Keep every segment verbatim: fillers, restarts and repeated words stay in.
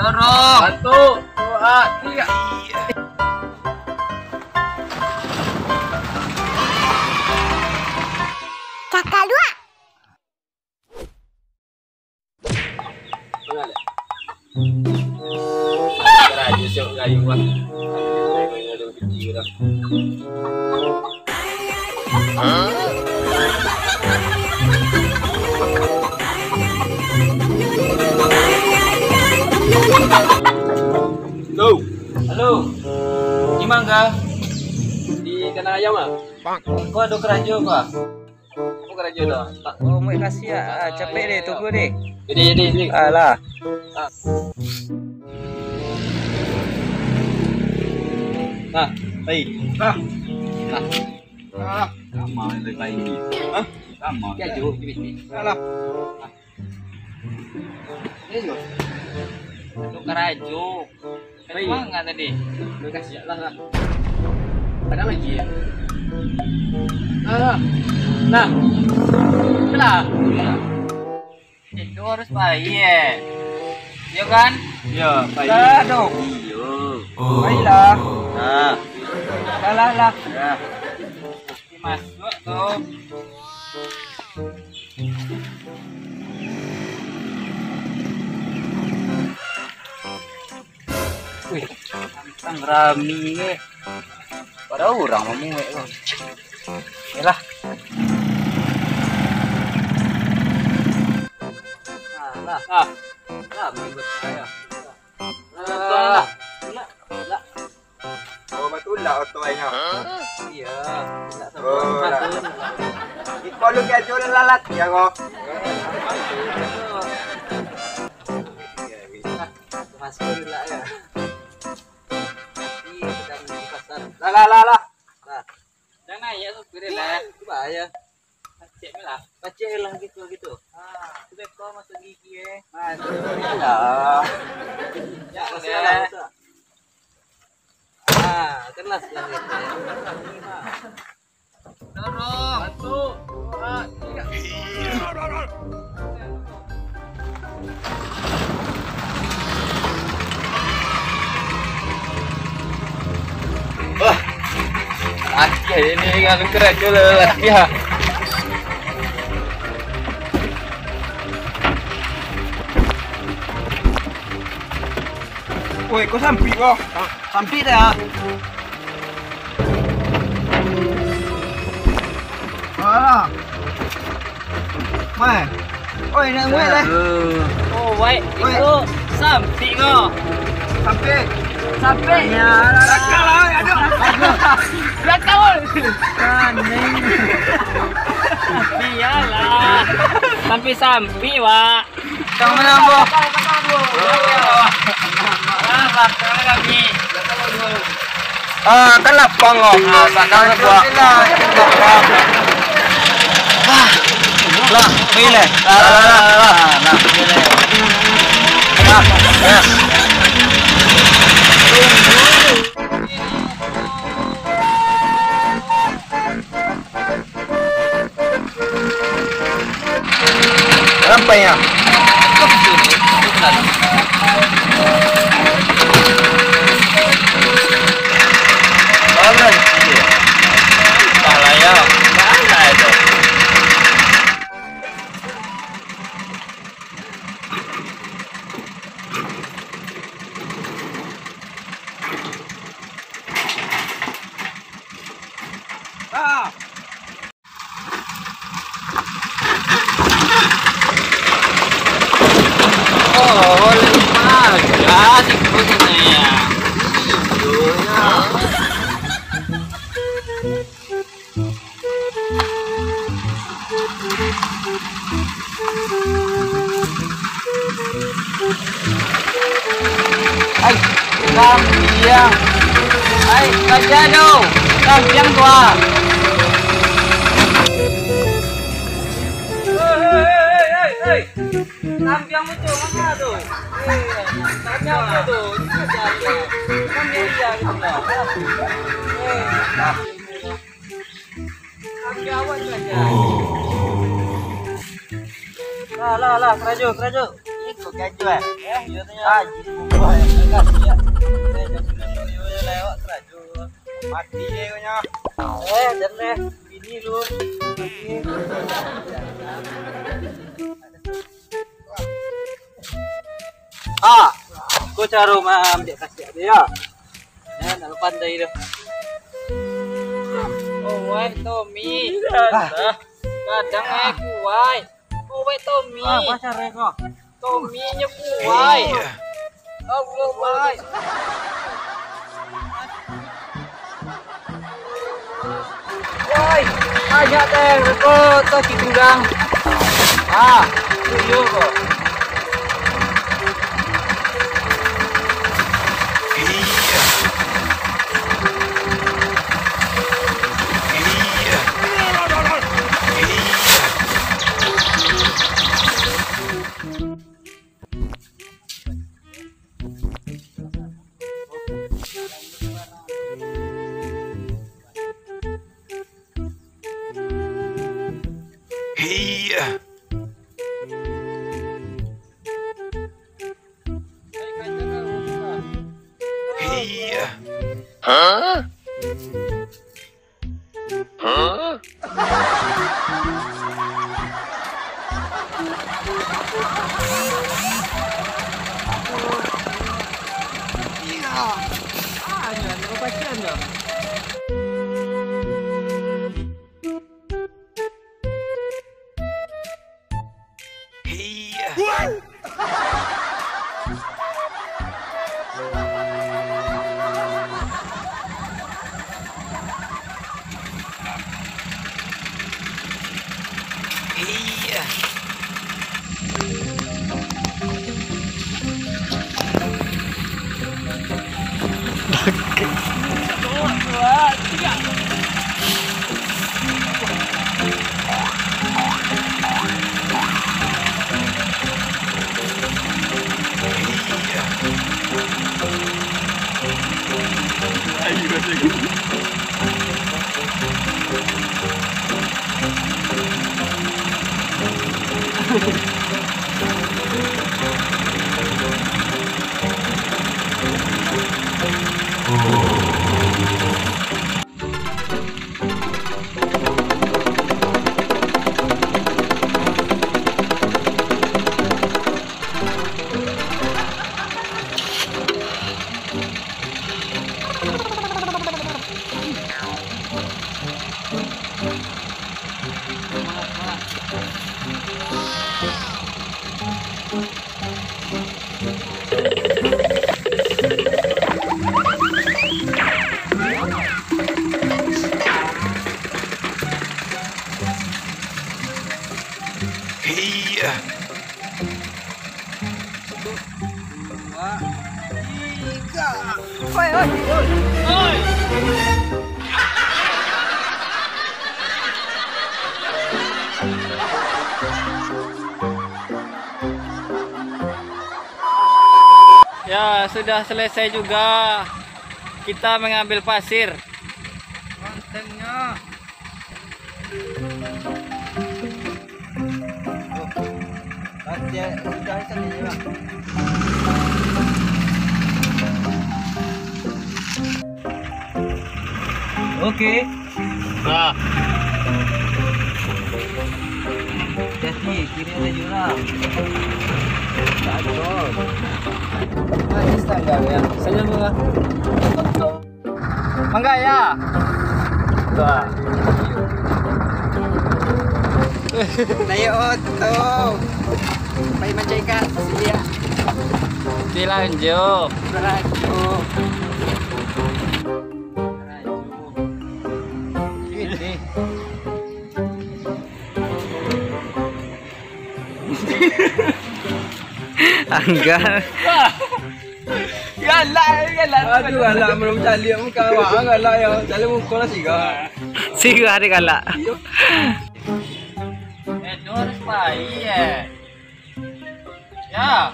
Satu, dua, tiga. Kakak luak. Karajo siap gayu, Bang. Gayu, gayu, gayu, gayu, gayu. Halo. Halo. Di ma, Ga? Di kandang ayam, ah. Ko ado karajo, Ga? Ko karajo dah. Oh, muik kasih, ah. Ah, capek deh, tunggu deh. Jadi, jadi, jadi. Alah. Ah. Nah, baik. Nah. Nah. Ah. Sama dengan ini. Hah? Sama. Ya, jauh, jauh, jauh. Alah. Ini juga. Tukar ajo. Tadi manga tadi? Udah kasih lah, lah. Ada lagi ya? Nah, nah. Nah. Itulah. Itu harus baik, eh. Iya kan? Iya, baik. Salah dong. Iya. Baiklah. Nah. Salah lah. Nah. Masuk tu. Wih, tantang rami ni. Pada urang mamuek tu. Yalah. Alah. Ah. Rami buat saya. Alah. Alah. Alah. Oh, batulak oto inyo. Iyo, tulak. Oh, sabuah lah. Iko lu kajo lalat ya ko. Masuk tulak ya. Tapi sedang di pasar. Lah, lah, lah, lah. Lah. Jangan ya supir lah. Bahaya. Pacik lah. Pacik lah gitu, gitu. Ah, sudah kau masuk gigi eh. Masuk lah. Ya, masuk lah, masuk lah. Ah, kelas lah gitu ya. Dorong. Satu, dua, tiga. Wah, latihan ini dengan kerajo lah latihan. Woi, kau sampik kau. Sampik dah. Alah. Mai. Oi, nak muat dah. Oh, baik. Oi. Itu sampik kau. Sampik. Sampik. Ya, lah, lah. Belakang lah, aduh. Belakang, oi. Kan, ni. Biarlah. Sampai-sampai, Wak. Yang mana, Bro? Ah, kan lapang kau. Ah, tak tahu buat. Ah, lah, pilih. Lah, lah, lah, lah, lah. Nah, pilih. Nah, ya. Sampai ya. Ah! Oh, boleh pagar, tipu sana ya. Iya, ya. Ai, kampiang. Ai, kaja do. Kampiang tu ah. Hei, hei, hei, hei, hei. Kampiang tu, mana tu? Eh, kampiang tu. Itu kampiang. Kampiang dia gitu lah. Eh. Lah, lah, lah, karajo, karajo. Iko karajo, eh. Eh, Iyo tu nyo. Aji, buah, kasih ya. Eh, jangan dulu, yo, yo, lewat karajo. Mati je kau nyo. Eh, jangan deh. Bini lu. Ah, ko caro maambiak kasiak tu, yo. Eh, nak pandai tu. Oh, wai, Tommy. Ah. Gadang, eh, kuai. Oh, wai, Tommy. Ah, pacar, eh, ko. Tommy nyo kuai. Iya. Allah, wai. Woi, banyak teh rokok tu di gudang. Ah, tuyul ko. Iya. Iya. Iya. Iya. Iya. Hah? Hah? Iya. Ah, jangan lupa baca, jangan. Iya. Iya. Iya. Dua, tiga. Oi, oi, oi. Ya, sudah selesai juga kita mengambil pasir. Kontennya. Oke. Nah. Hati-hati, kiri ada jurang. Cakep. Nah, ini standar ya. Saya murah. Manggaya. Tuh. Naik oto. Pai mancari ikan, sini ya. Tilanjo. Tilanjo. Ini. Angga. Galak, galak. Aduh, galak, belum caliak muka awak, galak ya. Caliak muka lah siga. Siga hari galak. Iyo. Eh, tu harus pai, eh. Ya.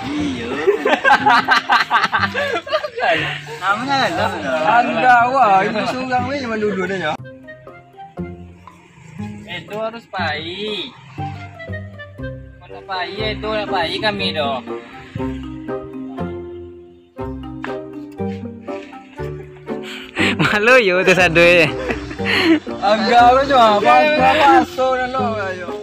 Iyo. Nama galak? Angga, wah, itu surang weh zaman dulu dah ya. Eh, tu harus pai. Mana Pai tu, nak pai kami tu. Malu yo tu sado, eh. Agak tu cuma apa, apa, apa, so, dah lo, ayo.